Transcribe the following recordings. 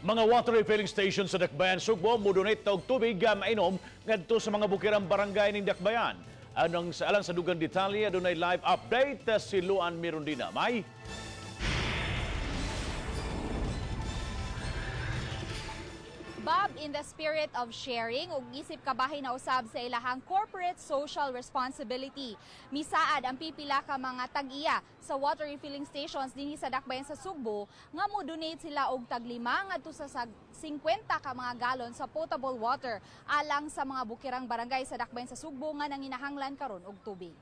Mga water refilling station sa Dakbayan, Sugbo, mo-donate og tubig mainom ngadto sa mga bukirang barangay ning Dakbayan. Anong sa alang sa dugang detalye, adunay live update si Luan Mirondina. May Bob, in the spirit of sharing ug isip kabahin na usab sa ilahang corporate social responsibility, misaad ang pipila ka mga tag-iya sa water refilling stations dinhi sa Dakbayan sa Sugbo nga mo-donate sila og tag-5 ngadto sa 50 ka mga galon sa potable water alang sa mga bukirang barangay sa Dakbayan sa Sugbo nga nanginahanglan karon og tubig.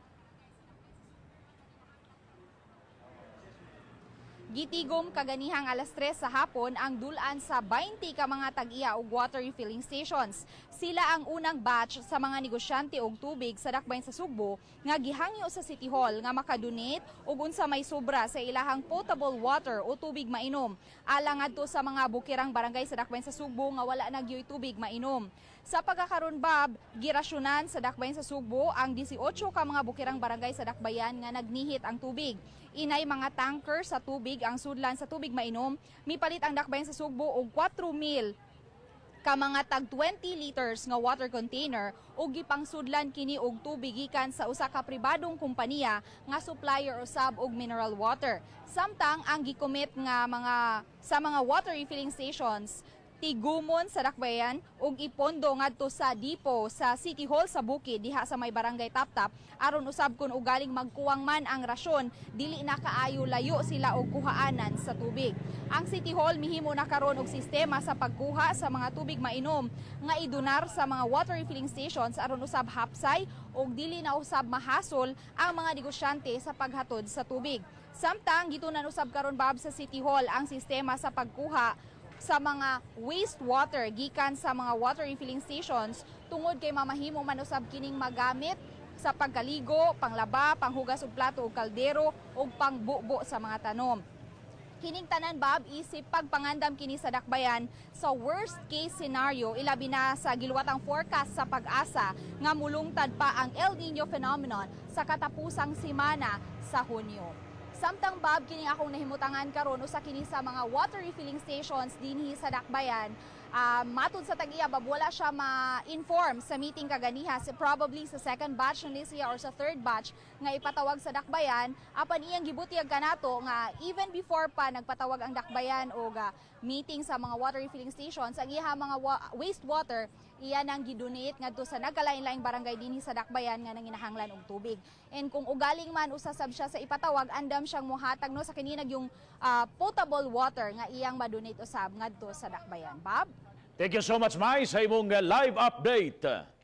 Gitigom kaganihang alas 3 sa hapon ang dulan sa 20 ka mga tag-iya og water refilling stations. Sila ang unang batch sa mga negosyante og tubig sa Dakbayan sa Sugbo nga gihangyo sa City Hall nga makadonate og unsa may sobra sa ilahang potable water o tubig mainom, alang ngadto sa mga bukirang barangay sa Dakbayan sa Sugbo nga wala na gyoy tubig mainom. Sa pagkakaron, Bob, girasyonan sa Dakbayan sa Sugbo ang 18 ka mga bukirang barangay sa Dakbayan nga nagnihit ang tubig. Inay mga tanker sa tubig ang sudlan sa tubig mainom. Mipalit ang Dakbayan sa Sugbo og 4,000 ka mga tag 20 liters nga water container ug gipangsudlan kini og tubig gikan sa usa ka pribadong kompanya nga supplier usab og mineral water. Samtang ang gicommit nga mga sa mga water refilling stations, tigumon sa Dakbayan ug ipondo ngadto sa depot sa City Hall sa Bukid diha sa may Barangay Taptap, aron usab kun ugaling magkuwang man ang rasyon, dili na kaayo layo sila og kuhaanan sa tubig. Ang City Hall mihimo na karon og sistema sa pagkuha sa mga tubig mainom nga idonar sa mga water refilling stations aron usab hapsay ug dili na usab mahasol ang mga negosyante sa paghatod sa tubig. Samtang gitunan usab karon, Bob, sa City Hall ang sistema sa pagkuha sa mga wastewater gikan sa mga water refilling stations tungod kay mamahimo man usab kining magamit sa pagkaligo, panglaba, panghugas og plato ug kaldero ug pangbubo sa mga tanom. Kining tanan, Bob, isip pagpangandam kini sa Dakbayan sa worst case scenario, ilabi na sa giluwatang forecast sa PAGASA nga mulungtad pa ang El Nino phenomenon sa katapusang semana sa Hunyo. Samtang, Bob, kini akong nahimutangan karon, usa kini sa mga water refilling stations dinhi sa Dakbayan. Matud sa tag-iya, Bob, wala siya ma-inform sa meeting kaganiha. So, probably sa second batch na ni siya or sa third batch nga ipatawag sa Dakbayan. Apan iyang gibutyag kanato nga even before pa nagpatawag ang Dakbayan og meeting sa mga water refilling stations, ang iya mga wastewater iya nang gidonate ngadto sa nagkalain-laing barangay dinhi sa Dakbayan nga nanginahanglan og tubig. And kung ugaling man usasab siya sa ipatawag, andam siyang muhatag no sa kininag yung potable water nga iyang madonate usab ngadto sa Dakbayan. Bob? Thank you so much, Mai, sa imong live update.